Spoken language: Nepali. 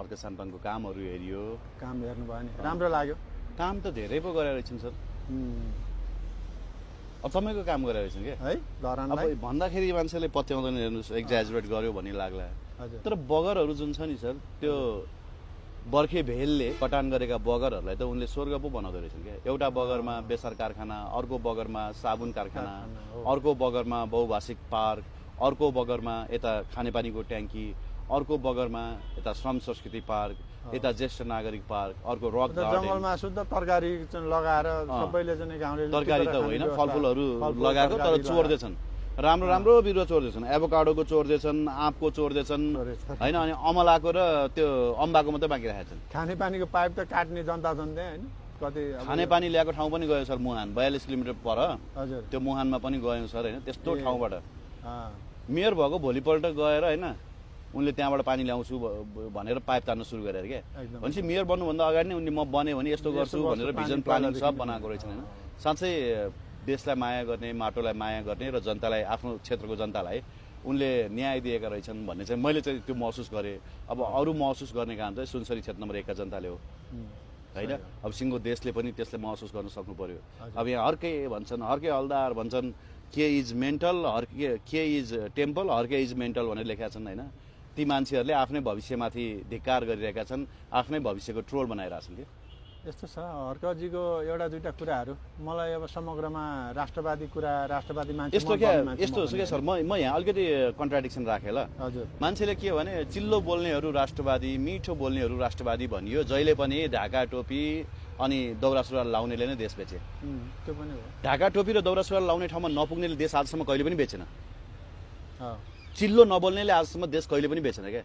हर्क सानपानको कामहरू हेरियो। काम हेर्नु भयो नि, राम्रो लाग्यो। काम त धेरै पो गरेर रहेछन् सर। अचम्मैको काम गरेर रहेछन् के है धरानलाई। अब भन्दाखेरि मान्छेले पत्याउँदैन, हेर्नुहोस् एक्जाजुरेट गर्यो भन्ने लाग्ला। हजुर। तर बगरहरू जुन छ नि सर, त्यो बर्खे भेलले कटान गरेका बगरहरूलाई त उनले स्वर्ग पो बनाउँदो रहेछन् क्या। एउटा बगरमा बेसार कारखाना, अर्को बगरमा साबुन कारखाना, अर्को बगरमा बहुभाषिक पार्क, अर्को बगरमा यता खानेपानीको ट्याङ्की, अर्को बगरमा यता श्रम संस्कृति पार्क, यता ज्येष्ठ नागरिक पार्क, अर्को रक गार्डन। जङ्गलमा शुद्ध तरकारी लगाएर सबैले चाहिँ गाउँले तरकारी त होइन, फलफुलहरू लगाएको तर चोर्दैछन्। राम्रो राम्रो बिरुवा चोर्दैछन्, एभोकाडोको चोर्दैछन्, आँपको चोर्दैछन् होइन, अनि अमलाको र त्यो अम्बाको मात्रै बाँकी राखेका छन्। खानेपानीको पाइप त काट्ने जनता छन् त्यहाँ होइन, कति खानेपानी ल्याएको ठाउँ पनि गयो सर, मुहान 42 किलोमिटर पर। हजुर। त्यो मुहानमा पनि गयौँ सर होइन, त्यस्तो ठाउँबाट मेयर भएको भोलिपल्ट गएर होइन उनले त्यहाँबाट पानी ल्याउँछु भनेर पाइप तान्न सुरु गरेर क्या। भनेपछि मेयर बन्नुभन्दा अगाडि नै उनले म बने भने यस्तो गर्छु भनेर भिजन प्लानिङ सब बनाएको रहेछन् होइन। साँच्चै देशलाई माया गर्ने, माटोलाई माया गर्ने र जनतालाई, आफ्नो क्षेत्रको जनतालाई उनले न्याय दिएका रहेछन् भन्ने चाहिँ मैले चाहिँ त्यो महसुस गरेँ। अब अरू महसुस गर्ने काम चाहिँ सुनसरी क्षेत्र नम्बर 1 का जनताले हो होइन। अब सिङ्गो देशले पनि त्यसले महसुस गर्न सक्नु पर्यो। अब यहाँ हर्कै भन्छन्, हर्कै हलदार भन्छन्, के इज मेन्टल, के is temple, Harke is mental भनेर लेखेका छन् होइन। ती मान्छेहरूले आफ्नै भविष्यमाथि धिक्कार गरिरहेका छन्, आफ्नै भविष्यको ट्रोल बनाइरहेछन् कि। यस्तो छ हर्कजीको एउटा दुईटा कुराहरू मलाई अब समग्रमा राष्ट्रवादी कुरा, राष्ट्रवादी मान्छे यस्तो क्या, यस्तो छ क्या सर, म यहाँ अलिकति कन्ट्राडिक्सन राखेँ ल। हजुर। मान्छेले के भने चिल्लो बोल्नेहरू राष्ट्रवादी, मिठो बोल्नेहरू राष्ट्रवादी भनियो। जहिले पनि ढाका टोपी अनि दौरा सुरुवाल लाउनेले नै देश बेचे। त्यो पनि हो। ढाका टोपी र दौरा सुरुवाल लाउने ठाउँमा नपुग्नेले देश आजसम्म कहिले पनि बेचेन। चिल्लो नबोल्नेले आजसम्म देश कहिले पनि बेचेन क्या।